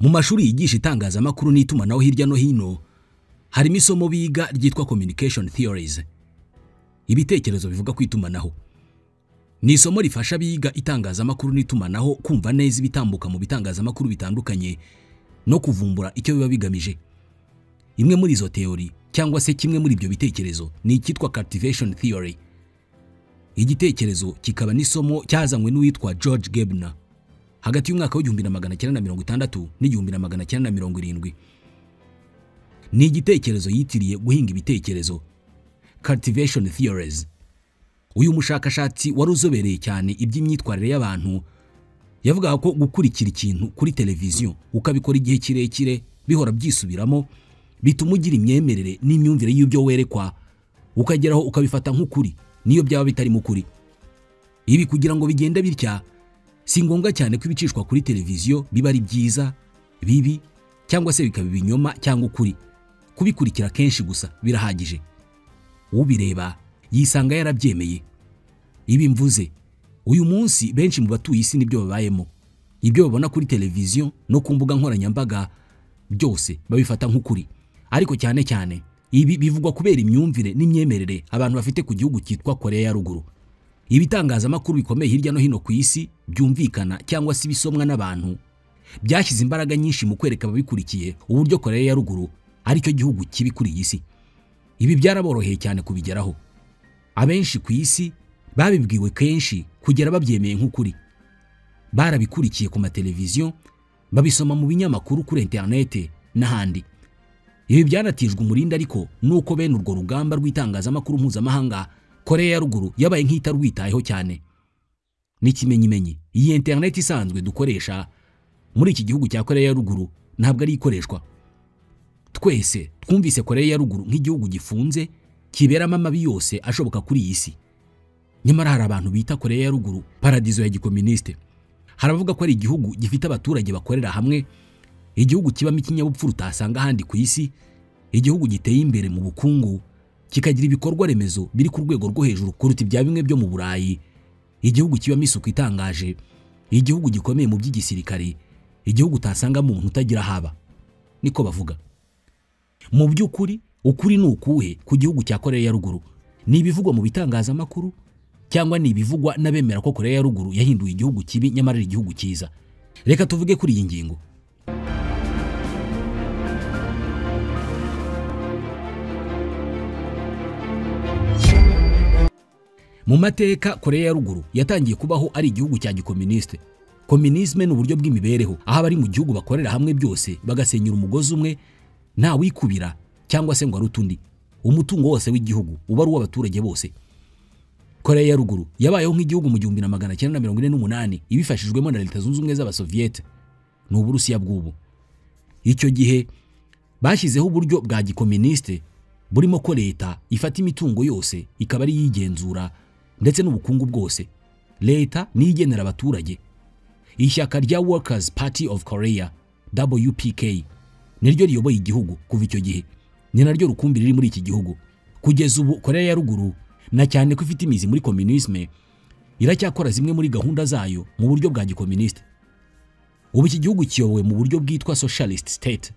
Mu mashuri yigisha itangazamakuru n'itumanaho hirya no hino harimo isomo biga ryitwa communication theories, ibitekerezo bivuga ku itumanaho. Ni isomo rifasha abiga itangazamakuru n'itumanaho kumva neza ibitambuka mu bitangazamakuru bitandukanye no kuvumbura icyo biba bigamije. Imwe muri izo theory cyangwa se kimwe muri ibyo bitekerezo ni icyitwa cultivation theory. Igitekerezo kikaba n'isomo cyazanywe n'uwitwa George Gebner hagati y'umwaka w'1960 n'1970. Ni igitekerezo yitiriye guhinga ibitekerezo, cultivation theories. Uyu mushakashatsi wari uzobereye cyane iby'imyitwarire y'abantu yavugaga ko gukurikira ikintu kuri televiziyo ukabikora igihe kirekire bihora byisubiramo bituma ugira imyemerere n'imyumvire y'ibyo werekwa, ukageraho ukabifata nk'ukuri niyo byaba bitarimo ukuri. Ibi kugira ngo bigende bitya si ngombwa cyane ko ibicishwa kuri televiziyo biba ari byiza, bibi cyangwa se bikaba ibinyoma cyangwa ukuri. Kubikurikira kenshi gusa birahagije, ubireba yisanga yarabyemeye. Ibi mvuze uyu munsi benshi mu batuye isi nibyo babayemo. Ibyo babona kuri televiziyo no ku mbuga nkoranyambaga byose babifata nk'ukuri. Ariko cyane cyane ibi bivugwa kubera imyumvire n'imyemerere abantu bafite ku gihugu cyitwa Korea ya Ruguru. Ibitangazamakuru bikomeye hirya no hino ku isi byumvikana cyangwa se bisomwa n'abantu byashyize imbaraga nyinshi mu kwereka ababikurikiye uburyo Korea ya Ruguru ari cyo gihugu kibi kuri iyi si. Ibi byaraboroheye cyane kubigeraho. Abenshi ku isi babibwiwe kenshi kugera babyemeye nk'ukuri. Barabikurikiye ku mateleviziyo, babisoma mu binyamakuru, kuri interinete n'ahandi. Ibi byanatijwe umurindi ariko nuko bene urwo rugamba rw'itangazamakuru mpuzamahanga Korea ya Ruguru yabaye nk'itarwitayeho cyane. N'ikimenyimenyi, iyi internet isanzwe dukoresha muri iki gihugu cya Korea ya Ruguru ntabwo ari ikoreshwa. Twese twumvise Korea ya Ruguru nk'igihugu gifunze kiberamo amabi yose ashoboka kuri iyi si. Nyamara hari abantu bita Korea ya Ruguru paradizo ya gikomuniste. Hari abavuga ko ari igihugu gifite abaturage bakorera hamwe, igihugu kibamo ikinyabupfura utasanga ahandi ku isi, igihugu giteye imbere mu bukungu, kikagira ibikorwa remezo biri ku rwego rwo hejuru kuruta ibya bimwe byo mu Burayi, igihugu kibamo isuku itangaje, igihugu gikomeye mu by'igisirikare, igihugu utasanga umuntu utagira haba. Niko bavuga. Mu by'ukuri ukuri ni ukuhe ku gihugu cya Korea ya Ruguru? Ni ibivugwa mu bitangazamakuru cyangwa ni ibivugwa n'abemera ko Korea ya Ruguru yahinduye igihugu kibi nyamara ari igihugu cyiza? Reka tuvuge kuri iyi ngingo. Mu mateka Korea ya Ruguru yatangiye kubaho ari igihugu cya gikomuniste. Komunisme ni uburyo bw'imibereho aho abari mu gihugu bakorera hamwe byose bagasenyera umugozi umwe, nta wikubira cyangwa se ngo arute undi. Umutungo wose w'igihugu uba ari uw'abaturage bose. Korea ya Ruguru yabayeho nk'igihugu mu 1948 ibifashijwemo na Leta Zunze Ubumwe z'Abasoviete n'Uburusiya bw'ubu. Icyo gihe bashyizeho uburyo bwa gikomuniste burimo ko leta ifata imitungo yose ikaba ari yigenzura ndetse n'ubukungu bwose. Leta niyo igenera abaturage. Ishyaka rya Workers Party of Korea WPK niryo riyoboye igihugu kuva icyo gihe, ni naryo rukumbi riri muri iki gihugu. Kugeza ubu Korea ya Ruguru, na cyane ko ifite imizi muri komunisme, iracyakora zimwe muri gahunda zayo mu buryo bwa gikomuniste. Ubu iki gihugu kiyobowe mu buryo bwitwa socialist state,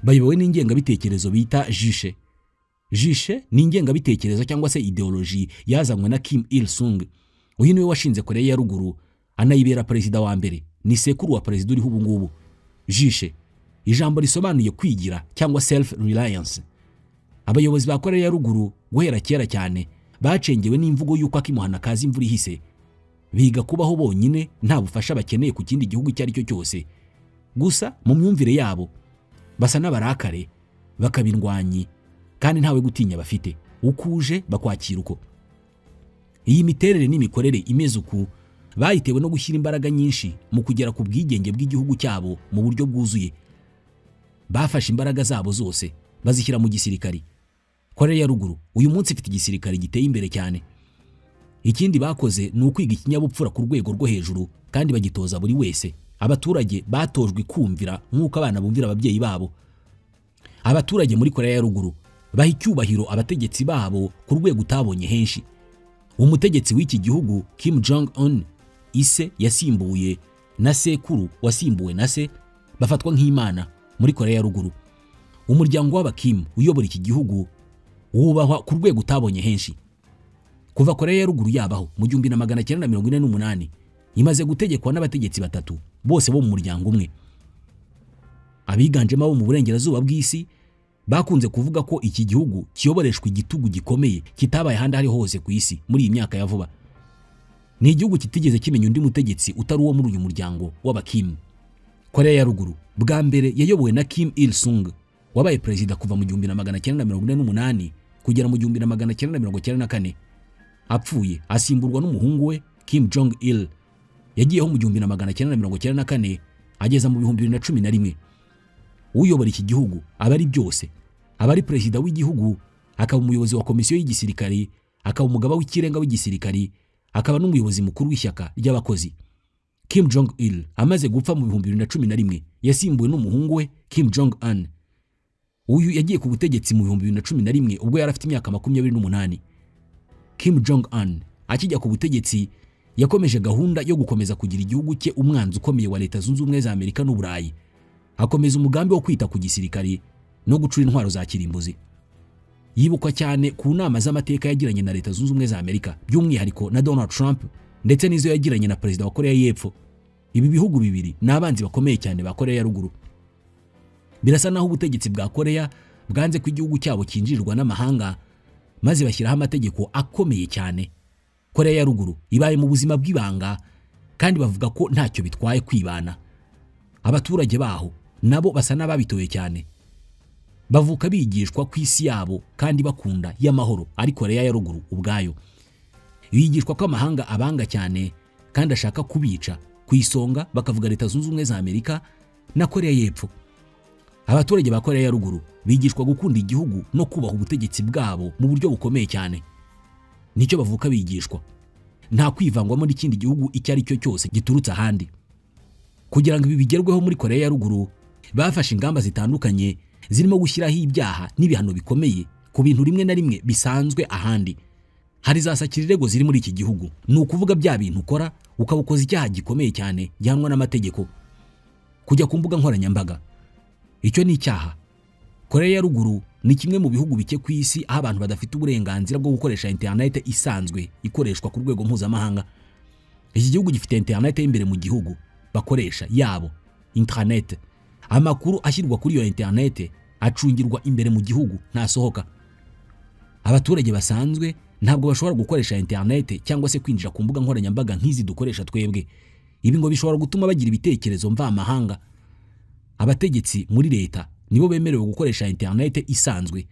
bayobowe n'ingengabitekerezo bita Juche. Juche ni ingengabitekerezo cyangwa se ideology yazanywe na Kim Il Sung. Uyu niwe washinze Korea ya Ruguru anayibera perezida wa mbere, ni sekuru wa perezida uriho ubu ngubu. Juche, ijambo risobanuye kwigira cyangwa self reliance. Abayobozi ba Korea ya Ruguru guhera kera cyane bacengewe n'imvugo y'uko akimuhana kazi imvura ihise, biga kubaho bonyine nta bufasha bakeneye ku kindi gihugu icyo ari cyo cyose. Gusa mu myumvire yabo basa n'abarakare, bakabindwanyi kandi ntawe gutinya bafite, ukuje bakwakira uko. Iyi miterere n'imikorere imeze uku bayitewe no gushyira imbaraga nyinshi mu kugera ku bwigenge bw'igihugu cyabo mu buryo bwuzuye. Bafashe imbaraga zabo zose bazishyira mu gisirikari. Korea ya Ruguru uyu munsi ifite igisirikare giteye imbere cyane. Ikindi bakoze ni ukwiga ikinyabupfura ku rwego rwo hejuru kandi bagitoza buri wese. Abaturage batojwe kumvira nk'uko abana bumvira ababyeyi babo. Abaturage muri Korea ya Ruguru baha icyubahiro abategetsi babo ku rwego utabonye henshi. Umutegetsi w'iki gihugu Kim Jong Un, ise yasimbuye na sekuru wasimbuwe na se, Bafatwa nk'imana muri Korea ya Ruguru. Umuryango w'Abakim uyobora iki gihugu wubahwa ku rwego utabonye henshi. Kuva Korea ya Ruguru yabaho mu 1948 imaze gutegekwa n'abategetsi batatu bose bo mu muryango umwe. Abiganjemo abo mu burengerazuba bw'isi bakunze kuvuga ko iki gihugu kiyoboreshwa igitugu gikomeye kitabaye ahandi ari hose ku isi muri iyi myaka ya vuba. Ni igihugu kitigeze kimenya undi mutegetsi utari uwo muri uyu muryango w'Abakim. Korea ya Ruguru bwa mbere yayobowe na Kim Il Sung wabaye perezida kuva mu 1948 kugera mu 1994. Apfuye asimburwa n'umuhungu we Kim Jong Il yagiyeho mu 1994 ageza mu 2011. Uyobora iki gihugu aba ari byose, aba ari perezida w'igihugu, akaba umuyobozi wa komisiyo y'igisirikari, akaba umugaba w'ikirenga w'igisirikari, akaba n'umuyobozi mukuru w'ishyaka ry'abakozi. Kim Jong Il amaze gupfa mu 2011 yasimbuwe n'umuhungu we Kim Jong Un. Uyu yagiye ku butegetsi mu 2011 ubwo yari afite imyaka 28. Kim Jong Un akijya ku butegetsi yakomeje gahunda yo gukomeza kugira igihugu cye umwanzi ukomeye wa Leta Zunze Ubumwe za Amerika n'Uburayi. Akomeza umugambi wo kwita ku gisirikari no gucura intwaro za kirimbuzi. Yibukwa cyane ku nama z'amateka yagiranye na Leta Zunze Ubumwe za Amerika, by'umwihariko na Donald Trump, ndetse n'izo yagiranye na perezida wa Korea y'Epfo. Ibi bihugu bibiri ni abanzi bakomeye cyane ba Korea ya Ruguru. Birasa naho ubutegetsi bwa Korea bwanze ko igihugu cyabo kinjirirwa n'amahanga, maze bashyiraho amategeko akomeye cyane. Korea ya Ruguru ibaye mu buzima bw'ibanga kandi bavuga ko ntacyo bitwaye kwibana. Abaturage baho nabo basa n'ababitoye cyane. Bavuka bigishwa ku isi yabo kandi bakunda y'amahoro ari Korea ya Ruguru ubwayo. Bigishwa ko amahanga abanga cyane kandi ashaka kubica, ku isonga bakavuga Leta Zunze Ubumwe za Amerika na Korea y'Epfo. Abaturage ba Korea ya Ruguru bigishwa gukunda igihugu no kubaha ubutegetsi bwabo mu buryo bukomeye cyane. Nicyo bavuka bigishwa. Nta kwivangwamo n'ikindi gihugu icyo ari cyo cyose giturutse ahandi. Kugira ngo ibi bigerweho muri Korea ya Ruguru bafashe ingamba zitandukanye zirimo gushyiraho ibyaha n'ibihano bikomeye ku bintu rimwe na rimwe bisanzwe ahandi. Hari za sakirirego ziri muri iki gihugu, ni ukuvuga bya bintu ukora ukabukoza icyaha gikomeye cyane gihanwa n'amategeko. Kujya ku mbuga nkoranyambaga, icyo ni icyaha. Korea ya Ruguru ni kimwe mu bihugu bike ku isi aho abantu badafite uburenganzira bwo gukoresha internet isanzwe ikoreshwa ku rwego mpuzamahanga. Iki gihugu gifite internet y'imbere mu gihugu bakoresha yabo intranet. Amakuru ashyirwa kuri iyo internet acungirwa imbere mu gihugu, ntasohoka. Abaturage basanzwe ntabwo bashobora gukoresha internet cyangwa se kwinjira ku mbuga nkoranyambaga nk'izi dukoresha twebwe. Ibi ngo bishobora gutuma bagira ibitekerezo mvamahanga. Abategetsi muri leta nibo bemerewe gukoresha internet isanzwe.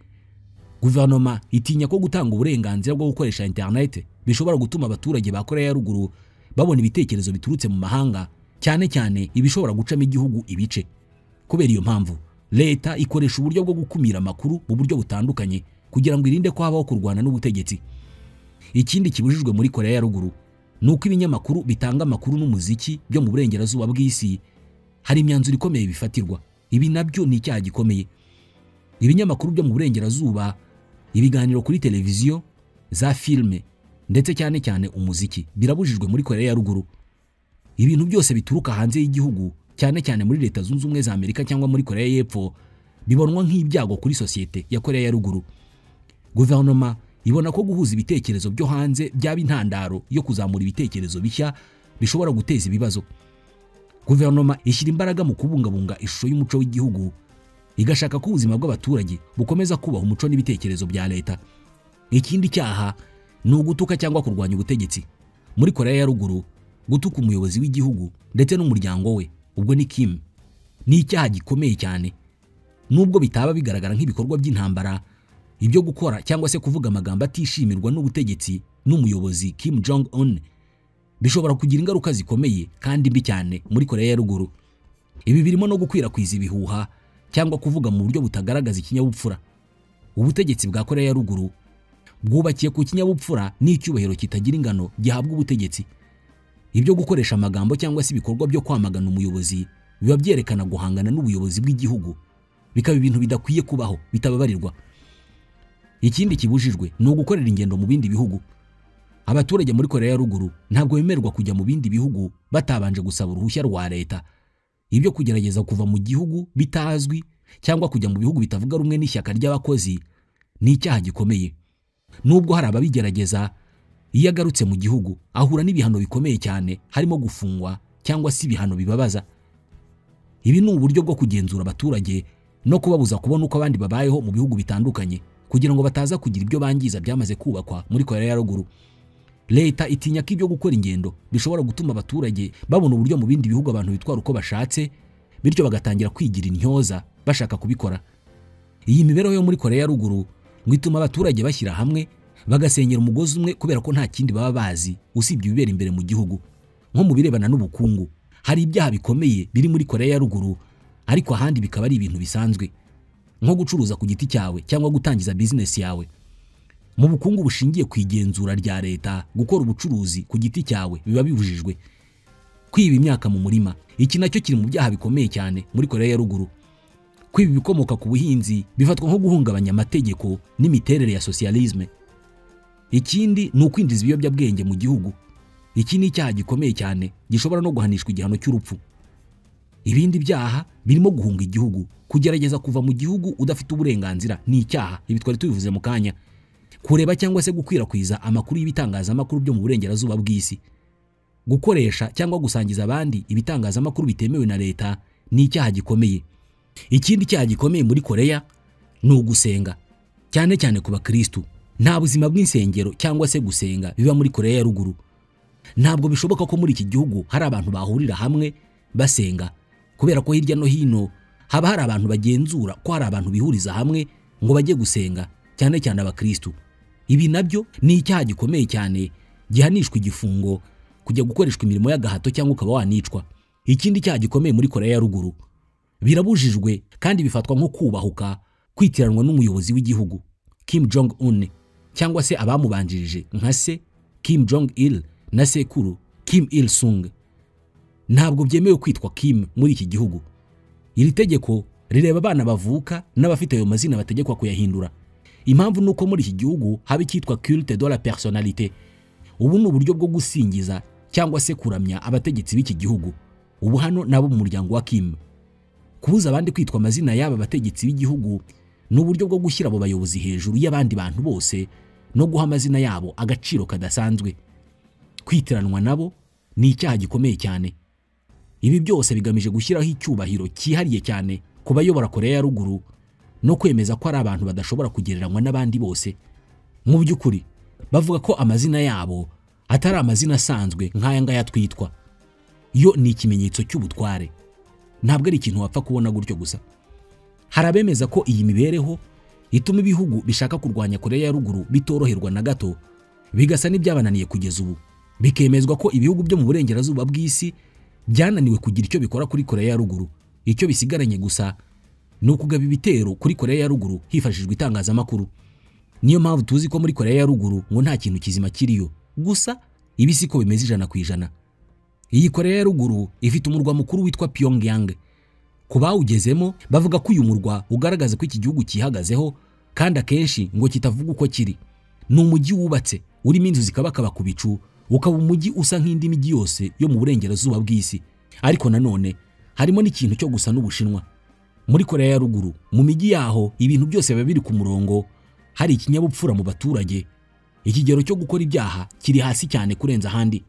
Guverinoma itinya ko gutanga uburenganzira bwo gukoresha internet bishobora gutuma abaturage ba Korea ya Ruguru babona ibitekerezo biturutse mu mahanga, cyane cyane ibishobora gucamo igihugu ibice. Kubera iyo mpamvu leta ikoresha uburyo bwo gukumira amakuru mu buryo butandukanye kugira ngo irinde ko habaho kurwana n'ubutegetsi. Ikindi kibujijwe muri Korea ya Ruguru ni uko ibinyamakuru bitanga amakuru n'umuziki byo mu burengerazuba bw'isi hari imyanzuro ikomeye bifatirwa. Ibi nabyo ni icyaha gikomeye. Ibinyamakuru byo mu burengerazuba, ibiganiro kuri televiziyo, za filme ndetse cyane cyane umuziki birabujijwe muri Korea ya Ruguru. Ibintu byose bituruka hanze y'igihugu, cyane cyane muri Leta Zunze Ubumwe za Amerika cyangwa muri Korea y'Epfo, bibonwa nk'ibyago kuri sosiyete ya Korea ya Ruguru. Guverinoma ibona ko guhuza ibitekerezo byo hanze byaba intandaro yo kuzamura ibitekerezo bishya bishobora guteza ibibazo. Guverinoma ishyira imbaraga mu kubungabunga ishusho y'umuco w'igihugu, igashaka ko ubuzima bw'abaturage bukomeza kubaha umuco n'ibitekerezo bya leta. Ikindi cyaha ni ugutuka cyangwa kurwanya ubutegetsi. Muri Korea ya Ruguru, gutuka umuyobozi w'igihugu ndetse n'umuryango we, ubwo ni Kim, ni icyaha gikomeye cyane. Nubwo bitaba bigaragara nk'ibikorwa by'intambara, ibyo gukora cyangwa se kuvuga amagambo atishimirwa n'ubutegetsi n'umuyobozi Kim Jong Un bishobora kugira ingaruka zikomeye kandi mbi cyane muri Korea ya Ruguru. Ibi birimo no gukwirakwiza ibihuha cyangwa kuvuga mu buryo butagaragaza ikinyabupfura. Ubutegetsi bwa Korea ya Ruguru bwubakiye ku kinyabupfura n'icyubahiro kitagira ingano gihabwa ubutegetsi. Ibyo gukoresha amagambo cyangwa se ibikorwa byo kwamagana umuyobozi biba byerekana guhangana n'ubuyobozi bw'igihugu, bikaba ibintu bidakwiye kubaho, bitababarirwa. Ikindi kibujijwe ni ugukorera ingendo mu bindi bihugu. Abaturage muri Korea ya Ruguru ntabwo bemererwa kujya mu bindi bihugu batabanje gusaba uruhushya rwa leta. Ibyo kugerageza kuva mu gihugu bitazwi cyangwa kujya mu bihugu bitavuga rumwe n'ishyaka ry'abakozi ni icyaha gikomeye. Nubwo hari ababigerageza, iyo agarutse mu gihugu ahura n'ibihano bikomeye cyane, harimo gufungwa cyangwa se ibihano bibabaza. Ibi ni uburyo bwo kugenzura abaturage no kubabuza kubona uko abandi babayeho mu bihugu bitandukanye, kugira ngo bataza kugira ibyo bangiza byamaze kubakwa muri Korea ya Ruguru. Leta itinya ko ibyo gukora ingendo bishobora gutuma abaturage babona uburyo mu bindi bihugu abantu bitwara uko bashatse, bityo bagatangira kwigira intyoza bashaka kubikora. Iyi mibereho yo muri Korea ya Ruguru ngo ituma abaturage bashyira hamwe bagasenyera umugozi umwe, kubera ko nta kindi baba bazi usibye ibibera imbere mu gihugu. Nko mu birebana n'ubukungu, hari ibyaha bikomeye biri muri Korea ya Ruguru, ariko ahandi bikaba ari ibintu bisanzwe, nko gucuruza ku giti cyawe cyangwa gutangiza business yawe. Mu bukungu bushingiye ku igenzura rya leta, gukora ubucuruzi ku giti cyawe biba bibujijwe. Kwiba imyaka mu murima, iki nacyo kiri mu byaha bikomeye cyane muri Korea ya Ruguru. Kwiba ibikomoka ku buhinzi bifatwa nko guhungabanya amategeko n'imiterere ya socialisme. Ikindi ni ukwinjiza ibiyobyabwenge mu gihugu. Iki ni icyaha gikomeye cyane gishobora no guhanishwa igihano cy'urupfu. Ibindi byaha birimo guhunga igihugu, kugerageza kuva mu gihugu udafite uburenganzira ni icyaha, ibi twari tubivuze mu kanya. Kureba cyangwa se gukwirakwiza amakuru y'ibitangazamakuru byo mu burengerazuba bw'isi, gukoresha cyangwa gusangiza abandi ibitangazamakuru bitemewe na leta ni icyaha gikomeye. Ikindi cyaha gikomeye muri Korea ni ugusenga, cyane cyane ku bakristu. Nta buzima bw'insengero cyangwa se gusenga biba muri Korea ya Ruguru. Ntabwo bishoboka ko muri iki gihugu hari abantu bahurira hamwe basenga, kubera ko hirya no hino haba hari abantu bagenzura ko hari abantu bihuriza hamwe ngo bajye gusenga, cyane cyane abakristu. Ibi nabyo ni icyaha gikomeye cyane gihanishwa igifungo, kujya gukoreshwa imirimo y'agahato cyangwa ukaba wanicwa. Ikindi cyaha gikomeye muri Korea ya Ruguru, birabujijwe kandi bifatwa nko kubahuka kwitiranwa n'umuyobozi w'igihugu Kim Jong Un, cyangwa se abamubanjirije nka se Kim Jong Il na sekuru Kim Il Sung. Ntabwo byemewe kwitwa Kim muri iki gihugu. Iri tegeko rireba abana bavuka n'abafite ayo mazina bategekwa kuyahindura. Impamvu nuko muri iki gihugu haba icyitwa culte de la personnalité. Ubu ni uburyo bwo gusingiza cyangwa se kuramya abategetsi b'iki gihugu. Ubu hano nabo mu muryango wa Kim. Kubuza abandi kwitwa amazina y'aba bategetsi b'igihugu ni uburyo bwo gushyira abo bayobozi hejuru y'abandi bantu bose no guha amazina yabo agaciro kadasanzwe. Kwitiranwa nabo ni icyaha gikomeye cyane. Ibi byose bigamije gushyiraho icyubahiro cyihariye cyane ku bayobora Korea ya Ruguru no kwemeza ko ari abantu badashobora kugereranywa n'abandi bose. Mu by'ukuri bavuga ko amazina yabo atari amazina asanzwe nk'aya ngaya twitwa. Yo ni ikimenyetso cy'ubutware, ntabwo ari ikintu wapfa kubona gutyo gusa. Hari abemeza ko iyi mibereho ituma ibihugu bishaka kurwanya Korea ya Ruguru bitoroherwa na gato, bigasa n'ibyabananiye kugeza ubu. Bikemezwa ko ibihugu byo mu burengerazuba bw'isi byananiwe kugira icyo bikora kuri Korea ya Ruguru. Icyo bisigaranye gusa ni ukugaba ibitero kuri Korea ya Ruguru hifashishijwe itangazamakuru. Niyo mpamvu tuzi ko muri Korea ya Ruguru ngo nta kintu kizima kiriyo. Gusa ibi siko bimeze 100%. Iyi Korea ya Ruguru ifite umurwa mukuru witwa Pyongyang. Ku bawugezemo bavuga ko uyu murwa ugaragaza ko iki gihugu cyihagazeho, kandi akenshi ngo kitavuga uko kiri. Ni umujyi wubatse urimo inzu zikabakaba ku bicu, ukaba umujyi usa nk'indi mijyi yose yo mu burengerazuba bw'isi. Ariko nanone harimo n'ikintu cyo gusa n'Ubushinwa. Muri Korea ya Ruguru mu mijyi yaho ibintu byose biba biri ku murongo, hari ikinyabupfura mu baturage. Ikigero cyo gukora ibyaha kiri hasi cyane kurenza ahandi.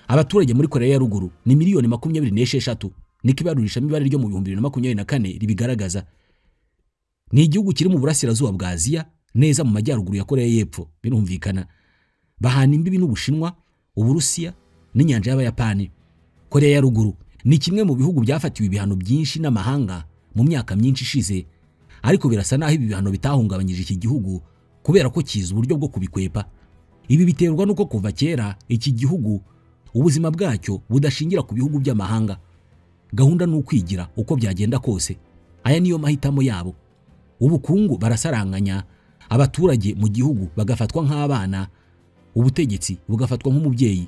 Abaturage muri Korea ya Ruguru ni miliyoni 26, niko ibarurishamibare ryo mu 2024 ribigaragaza. Ni igihugu kiri mu burasirazuba bwa Aziya, neza mu majyaruguru ya Korea y'Epfo, birumvikana. Bahana imbibi n'Ubushinwa, Uburusiya n'inyanja y'Abayapani. Korea ya Ruguru ni kimwe mu bihugu byafatiwe ibihano byinshi n'amahanga mu myaka myinshi ishize, ariko birasa naho ibi bihano bitahungabanyije iki gihugu kubera ko kizi uburyo bwo kubikwepa. Ibi biterwa nuko kuva kera iki gihugu ubuzima bwacyo budashingira ku bihugu by'amahanga. Gahunda ni ukwigira uko byagenda kose. Aya niyo mahitamo yabo. Ubukungu barasaranganya, abaturage mu gihugu bagafatwa nk'abana, ubutegetsi bugafatwa nk'umubyeyi.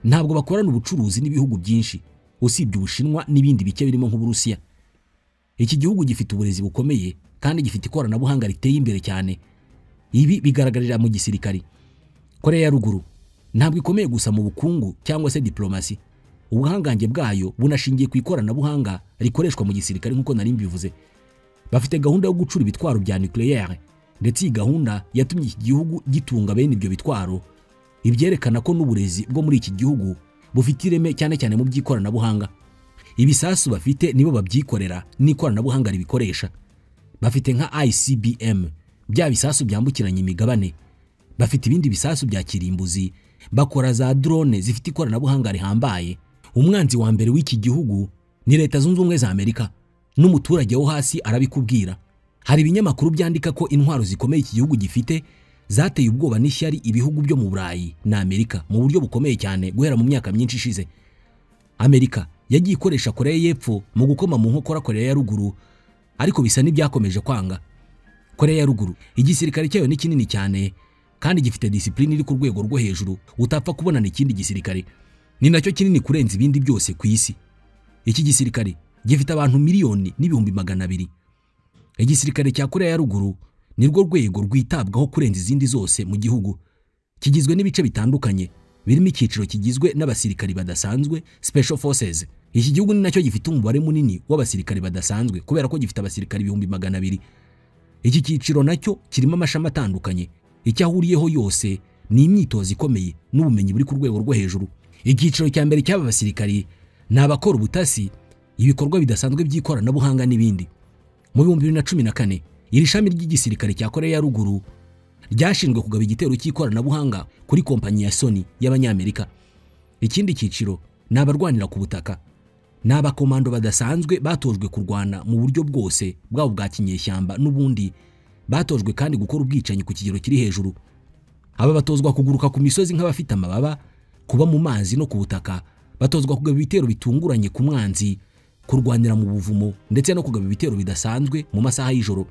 Ntabwo bakorana ubucuruzi n'ibihugu byinshi usibye Ubushinwa n'ibindi bike birimo nk'Uburusiya. Iki gihugu gifite uburezi bukomeye kandi gifite ikoranabuhanga riteye imbere cyane. Ibi bigaragarira mu gisirikari. Korea ya Ruguru ntabwo ikomeye gusa mu bukungu cyangwa se diplomasi. Ubuhangange bwayo bunashingiye ku ikoranabuhanga rikoreshwa mu gisirikare nk'uko nari mbivuze. Bafite gahunda yo gucura ibitwaro bya nucléaire, ndetse iyi gahunda yatumye iki gihugu gitunga bene ibyo bitwaro, ibyerekana ko n'uburezi bwo muri iki gihugu bufite ireme cyane cyane mu by'ikoranabuhanga. Ibisasu bafite nibo babyikorera n'ikoranabuhanga ribikoresha. Bafite nka ICBM, bya bisasu byambukiranya imigabane. Bafite ibindi bisasu bya kirimbuzi, bakora za drone zifite ikoranabuhanga rihambaye. Umwanzi wa mbere w'iki gihugu ni Leta Zunze Ubumwe za Amerika, n'umuturage wo hasi arabikubwira. Hari ibinyamakuru byandika ko intwaro zikomeye iki gihugu gifite zateye ubwoba n'ishyari ibihugu byo mu Burayi na Amerika mu buryo bukomeye cyane guhera mu myaka myinshi ishize. Amerika yagiye ikoresha Korea y'Epfo mu gukoma mu nkokora Korea ya Ruguru, ariko bisa n'ibyakomeje kwanga. Korea ya Ruguru igisirikare cyayo ni kinini cyane kandi gifite discipline iri ku rwego rwo hejuru utapfa kubonana ikindi gisirikare. Ni nacyo kinini kurenza ibindi byose ku isi. Iki gisirikare gifite abantu 1,200,000. Igisirikare cya Korea ya Ruguru nirwo rwego rwitabwaho kurenza izindi zose mu gihugu. Kigizwe n'ibice bitandukanye birimo icyiciro kigizwe n'abasirikari badasanzwe, Special Forces. Iki gihugu ni nacyo gifite umubare munini w'abasirikari badasanzwe kubera ko gifite abasirikari 200,000. Iki cyiciro nacyo kirimo amashami atandukanye. Icyo ahuriyeho yose ni imyitozo ikomeye n'ubumenyi buri ku rwego rwo hejuru. Icyiciro cya mbere cy'aba basirikari ni abakora ubutasi, ibikorwa bidasanzwe by'ikoranabuhanga n'ibindi. Mu 2014 iri shami ry'igisirikare cya Korea ya Ruguru ryashinzwe kugaba igitero cy'ikoranabuhanga kuri kompanyi ya Sony y'Abanyamerika. Ikindi cyiciro ni abarwanira ku butaka, ni abakomando badasanzwe batojwe kurwana mu buryo bwose bwabo bwa kinyeshyamba n'ubundi, batojwe kandi gukora ubwicanyi ku kigero kiri hejuru. Aba batozwa kuguruka ku misozi nk'abafite amababa, kuba mu mazi no ku butaka, batozwa kugaba ibitero bitunguranye ku mwanzi, kurwanira mu buvumo ndetse no kugaba ibitero bidasanzwe mu masaha y'ijoro.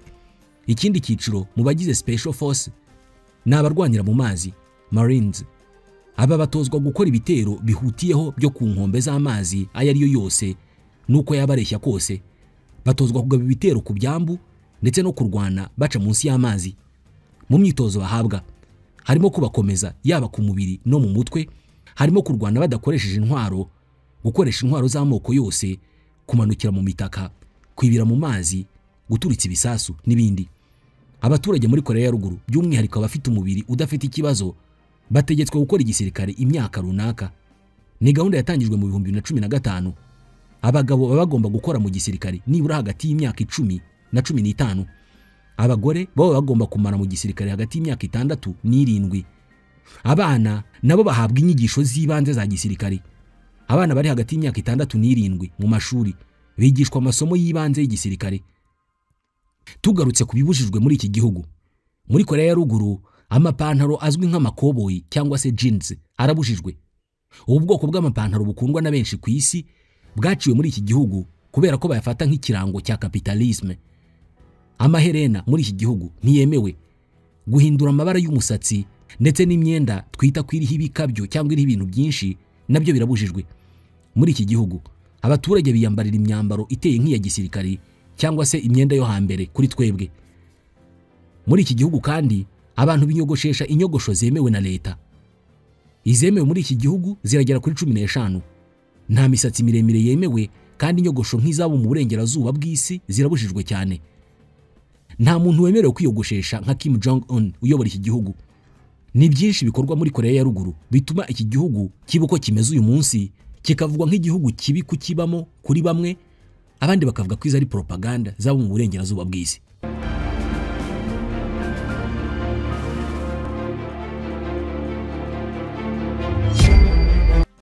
Ikindi cyiciro mu bagize Special Force ni abarwanira mu mazi, Marines. Aba batozwa gukora ibitero bihutiyeho byo ku nkombe z'amazi ayo ariyo yose nuko yabareshya kose. Batozwa kugaba ibitero ku byambu ndetse no kurwana baca munsi y'amazi. Mu myitozo bahabwa harimo kubakomeza yaba ku mubiri no mu mutwe, harimo kurwana badakoresheje intwaro, gukoresha intwaro z'amoko yose, kumanukira mu mitaka, kwibira mu mazi, guturitsa ibisasu n'ibindi. Abaturage muri Korea ya Ruguru by'umwihariko abafite umubiri udafite ikibazo bategetswe gukora igisirikare imyaka runaka. Ni gahunda yatangijwe mu 2015. Abagabo baba bagomba gukora mu gisirikare nibura hagati y'imyaka 10 na 15. Abagore baba bagomba kumara mu gisirikare hagati y'imyaka 6 n'7. Abana nabo bahabwa inyigisho z'ibanze za gisirikare. Abana bari hagati y'imyaka 6 n'7 mu mashuri bigishwa amasomo y'ibanze y'igisirikare. Tugarutse kubibujijwe muri iki gihugu, muri Korea ya Ruguru amapantaro azwi nk'amakoboyi cyangwa se jeans arabujijwe. Ubu bwoko bw'amapantaro bukundwa na benshi ku isi bwaciwe muri iki gihugu kubera ko bayafata nk'ikirango cya capitalisme. Amaherena muri iki gihugu ntiyemewe. Guhindura amabara y'umusatsi ndetse n'imyenda twita kwiriho ibikabyo cyangwa iriho ibintu byinshi nabyo birabujijwe. Muri iki gihugu abaturage biyambarira imyambaro iteye nk'iya gisirikare cyangwa se imyenda yo hambere kuri twebwe. Muri iki gihugu kandi abantu binyogoshesha inyogosho zemewe na leta. Izemewe muri iki gihugu ziragera kuri 15. Nta misatsi miremire yemewe kandi inyogosho nk'izabo mu burengerazuba bw'isi zirabujijwe cyane. Nta muntu wemerewe kwiyogoshesha nka Kim Jong Un uyobora iki gihugu. Ni byinshi bikorwa muri Korea ya Ruguru bituma iki gihugu kiba uko kimeze uyu munsi, kikavugwa nk'igihugu kibi kukibamo kuri bamwe, abandi bakavuga ko izo ari propaganda zabo mu burengerazuba bw'isi.